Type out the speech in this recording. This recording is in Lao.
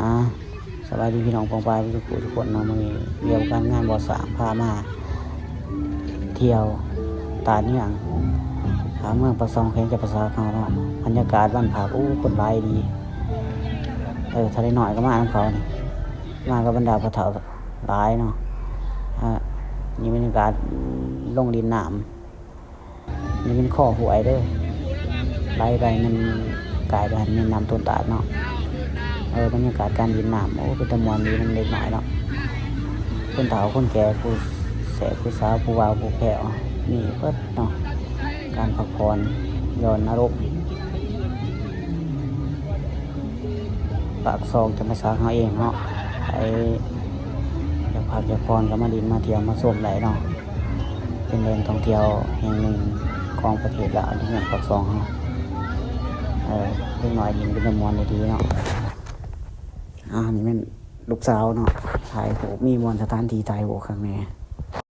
ອາ ສະບາຍດີພີ່ນ້ອງປ້ອງປາຍທຸກຜູ້ທຸກຄົນເນາະ. ມື້ນີ້ວຽກການງານບໍ່ສ້າງພາມາທ່ຽວຕາດເນືອງ ອາ ເມືອງປາກຊ່ອງ ແຂວງຈຳປາສັກເຮົາເນາະ. ບັນຍາກາດວັນພະ ໂອ້ ຄົນຫຼາຍດີ. ເອີ ຖ້າໄດ້ນ້ອຍກໍມານຳເຂົານີ້ ມາກັບບັນດາຜູ້ເຖົ້າຫຼາຍເນາະ. ອາ ນີ້ບັນຍາກາດລົງຫຼິ້ນນ້ຳ. ນີ້ແມ່ນຄໍຫ້ວຍເດີ ໄຫຼໄປແມ່ນກາຍໄປຫັ້ນແມ່ນນ້ຳຕົ້ນຕາດເນາະ. ເອີ ບັນຍາກາດການຫຼິ້ນນ້ຳ ໂອ້ ເປັນຕາມ່ວນດີນຳເດັກນ້ອຍເນາະ. ຄົນເຖົ້າຄົນແກ່ ຜູ້ແສບຜູ້ສາວ ຜູ້ບ່າວຜູ້ແພ້ວ ມີເບິດເນາະ. ການພັກຜ່ອນຢ່ອນອາລົມ ປາກຊ່ອງຈຳປາສັກເຮົາເອງເນາະ. ໃຜຢາກພັກຢາກຜ່ອນກໍມາຫຼິ້ນມາທ່ຽວມາຊົມໄດ້ເນາະ. ເປັນແຫຼ່ງທ່ອງທ່ຽວແຫ່ງໜຶ່ງຂອງປະເທດລາວ ຢູ່ເມືອງປາກຊ່ອງເຮົາ. ເອີ ເດັກນ້ອຍຫຼິ້ນເປັນຕາມ່ວນດີເນາະ. ອາ ນີ້ແມ່ນລູກສາວເນາະ ຖ່າຍຮູບ ມີບ່ອນສະຖານທີ່ຖ່າຍຮູບຄັກແນ່.